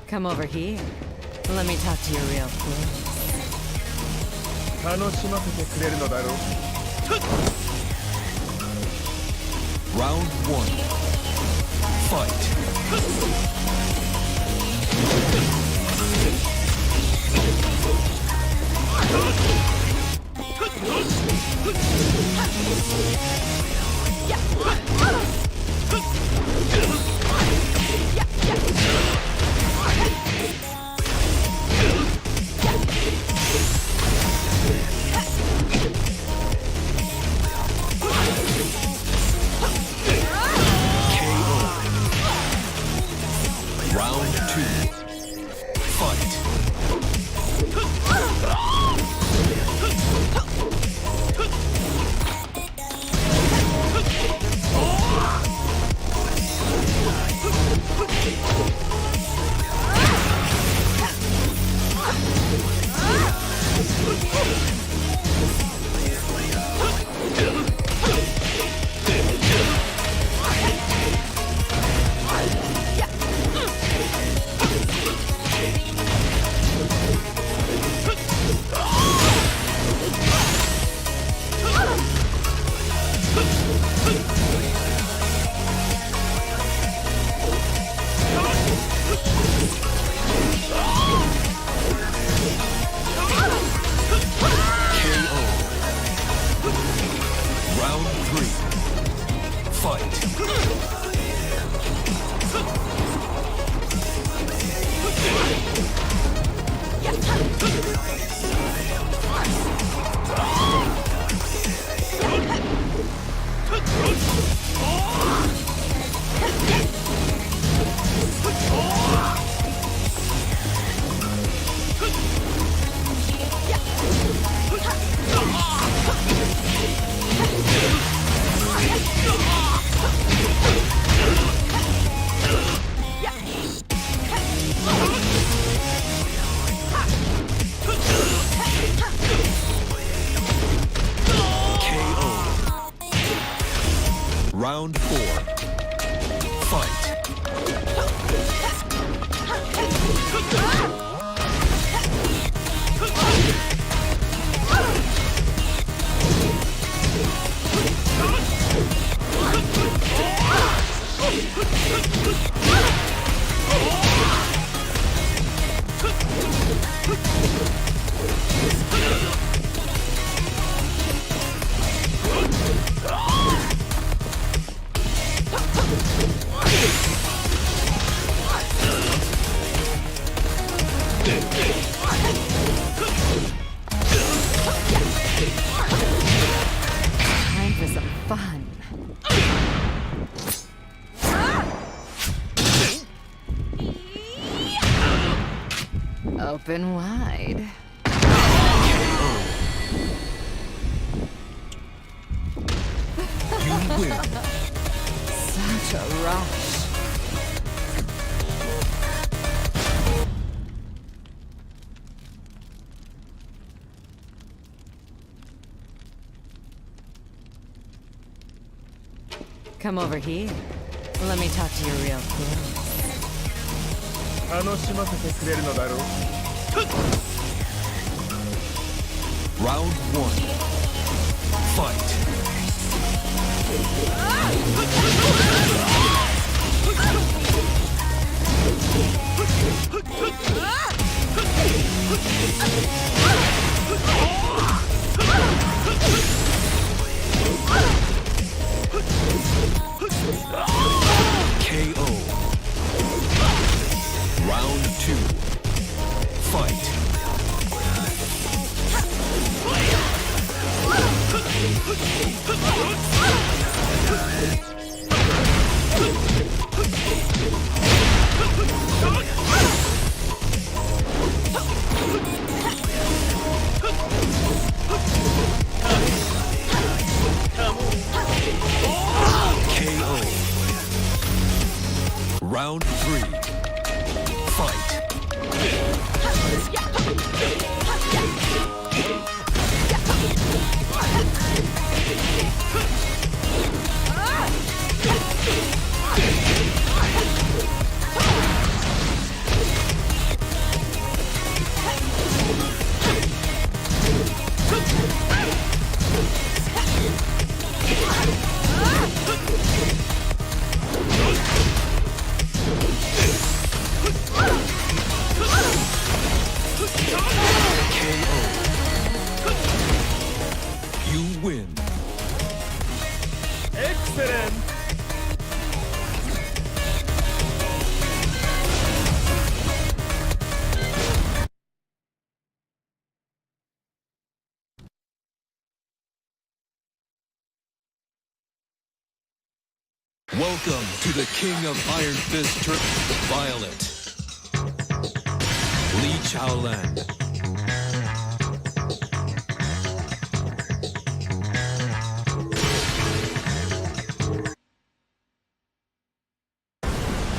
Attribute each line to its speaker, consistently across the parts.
Speaker 1: Come over here. Let me talk to you real quick.
Speaker 2: 楽しませてくれるのだろう
Speaker 3: Round one. Fight. KO. Round two. Fight. KO. Round three. Fight. KO. Round four. Fight.
Speaker 1: Time for some fun. Open wide.
Speaker 3: You win.
Speaker 1: Such a rush. Come over here. Let me talk to you real quick.
Speaker 2: 楽しませてくれるのだろう
Speaker 3: Round one. Fight. KO. Round two. Fight. KO. You win.
Speaker 2: エクセレント
Speaker 3: Welcome to the King of Iron Fist Tur- Violet. Lee Chaolan.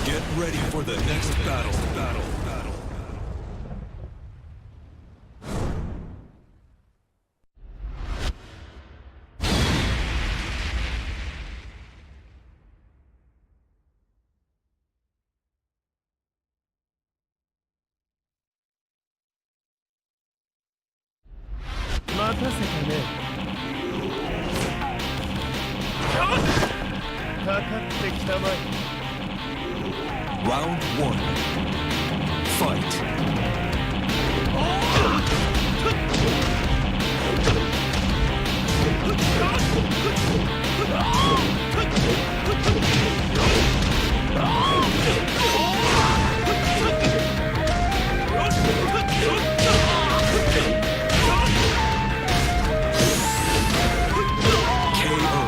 Speaker 3: Get ready for the next battle. Battle. Battle.
Speaker 2: 待たせたねかかってきたまえ
Speaker 3: Round one. Fight. KO.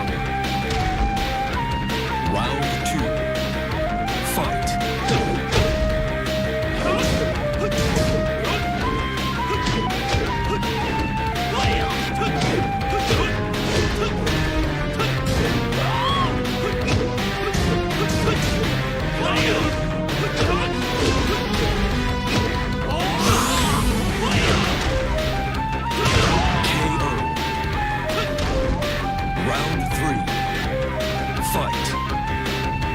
Speaker 3: Round two. Fight. KO. Round three. Fight.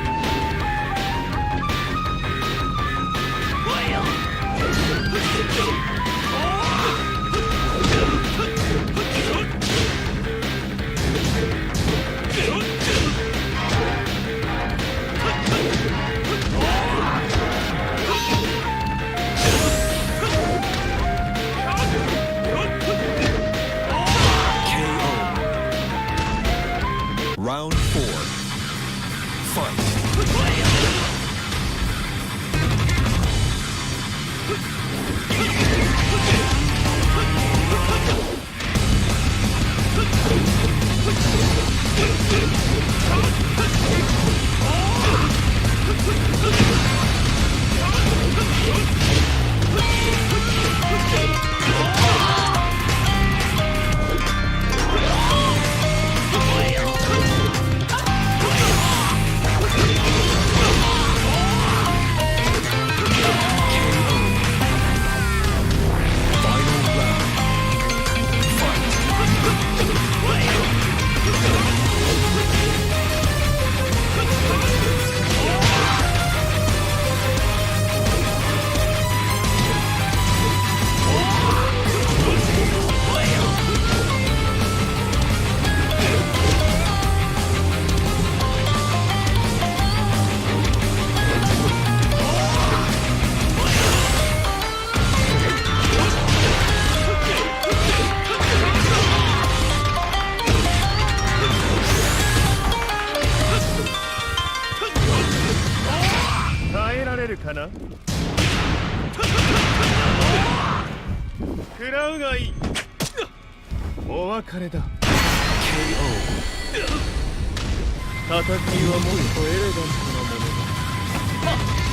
Speaker 3: KO. Round four. Fight. Final round. Fight.
Speaker 2: 耐えられるかな食らうがいいお別れだ
Speaker 3: KO.
Speaker 2: 戦いはもっとエレガントなものだ。